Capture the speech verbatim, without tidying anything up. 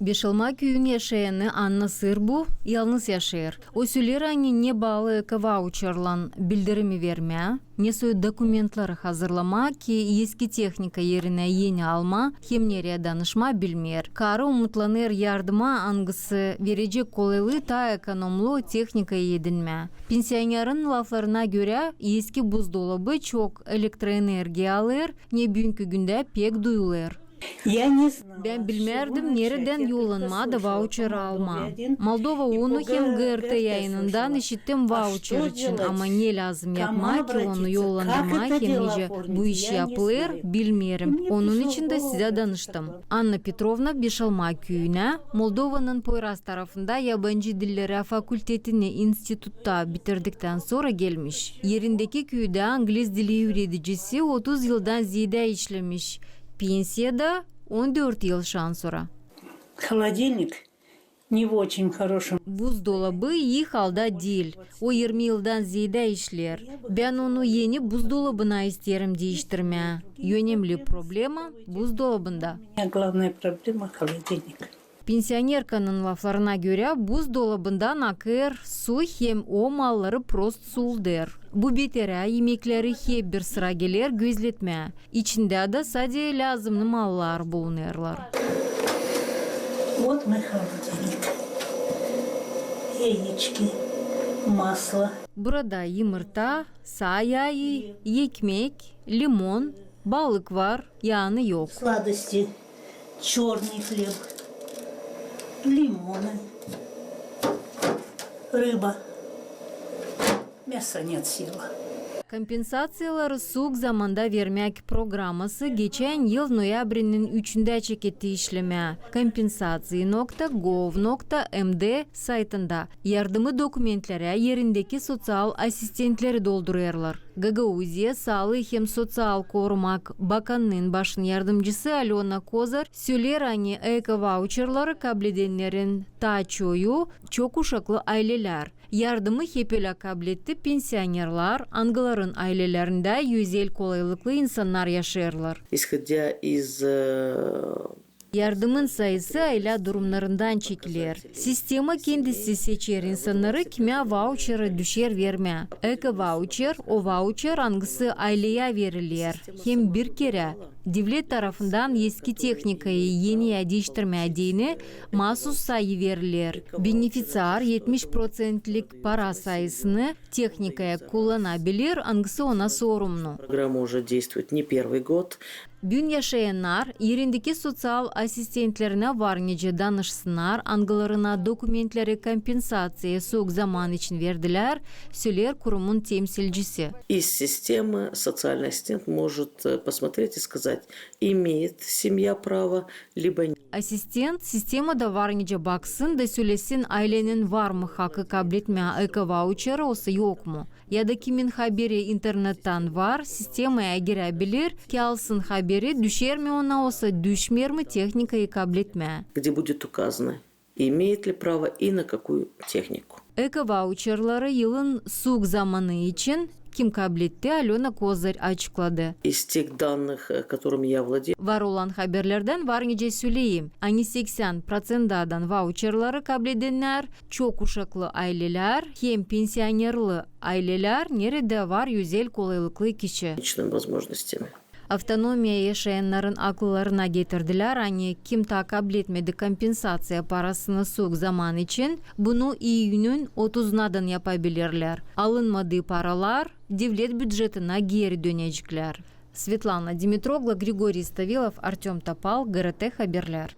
Beşalma küüyün yaşayanı Anna Sırbu yalnız yaşêêr. O söleer, ani ne baalı eko-vauçerlan bildirimi vermää, ne soy dokumentleri hazırlamaa, ki eski tehnika erinä eni almaa hem nereyi danışmaa, bilmeer. Karı umutlanêr yardıma, angısı verecek kolaylıı taa ekonomlu tehnikayı edinmää. Pensionerin laflarına görä, eski buzdolabı çok elektroenergiya alêr, ne büünkü gündä pek duyulêr. Bän bilmärdim, neredän yollanmaa da vauçeri almaa. Moldova unu hem GRT yayınından işittim vauçer için, ama ne lääzım yapmaa, ki onu yollandırmaa hem nicä bu iş yapılêr, bilmeerim. Onun için dä sizä danıştım. Anna Petrovna Beşalma küüyünä, Moldovanın poyraz tarafında yabancı dilleri fakültetini institutta bitirdiktän sora gelmiş. Erindeki küüdä angliz dili üüredicisi otuz yıldan zeedä işlemiş. Pensiyada on dört yıl şansora. Холодильник не в очень хорошем. Buzdolabı ii halda diil. O irmi yıldan zeedä işleer. Bän onu eni buzdolabına isteerim diiştirmää. Önemli problema buzdolabında. У меня главная проблема — холодильник. Pensionerkanın laflarına görä, buzdolabından akêr su hem o malları prost suldêr. Bu beterä imekleri hep bir sıra geler gözletmää. İçindä dä sade lääzımnı mallar bulunêrlar. Вот мой холодильник. Яички, масло. Burada yımırta, saa yaayı, ekmek, limon, balık var, yaanı yok. Сладости. Чёрный хлеб. Лимоны. Рыба. Мяса нет, съела. Kompensaţiyaları suuk zamanda vermäk programası geçän yıl noyabrinin üçündä çeketti işlemää kompensaţiya nokta gov nokta md saytında. Yardımı dokumentlerä erindeki soţial asistentleri doldurêrlar. Gagauziya saalıı hem soţial korumak bakannıın başın yardımcısı Alöna Kozar söleer, ani eko-vauçerları kabledennerin taa çoyu çok uşaklı aylelär. Yardımı hep ölä kabletti pensionerlar, angıların aylelerindä özel kolaylıklı insannar yaşêêrlar. Исходя из, э, Yardımın sayısı aylä durumnarından çekiler. Sistema kendisi seçer insannarı, kimä vauçeri düşer vermää. Eko-vauçer, o vauçer, angısı ayleyä veriler, hem bir kerä devlet tarafından eski tehnikayı eniyä diiştirmää deyni maasuz sayı veriler. Benefiţiar etmiş proţentlik para sayısını tehnikaya kullana bilir, angısı ona sorumnu. Программа уже действует не первый год. Büün yaşayannar erindeki soţial asistentlerinä varnicä danışsınnar, angılarına dokumentleri kompensaţiya suuk zaman için verdilär, söleer kurumun temsilcisi. Из системы социальный ассистент может, э, посмотреть и сказать, имеет семья право, либо нет. Asistent sistemada varnicä baksın da sölesin, aylenin var mı hakı kabletmää eko-vauçeri, osa yok mu. Ya da kimin haberi internettän var, sistemaya girä bilir, ki alsın haberi, düşer mi ona, osa düşmeer mi tehnikayı kabletmää. Где будет указано, имеет ли право и на какую технику. Eko-vauçerları yılın suuk zamanı için kim kabletti, Alöna Kozar açıkladı. Из тех данных, э, которыми я владею. Var olan haberlerdän varnicä söleyim, ani seksän proţentdän vauçerları kabledennär çok uşaklı aylelär hem pensionerli aylelär, neredä var özel kolaylıklı kişi. Личными возможностями. Avtonomiya yaşayannarın akıllarına getirdilär, ani kim taa kabletmedi kompensaţiya parasını suuk zaman için, bunu iyünün otuzundan yapabilirlär. Alınmadıı paralar devlet bücetinä geeri döneceklär. Svetlana Dimitroglu, Grigoriy Stavilov, Artöm Topal, GRT Haberlär.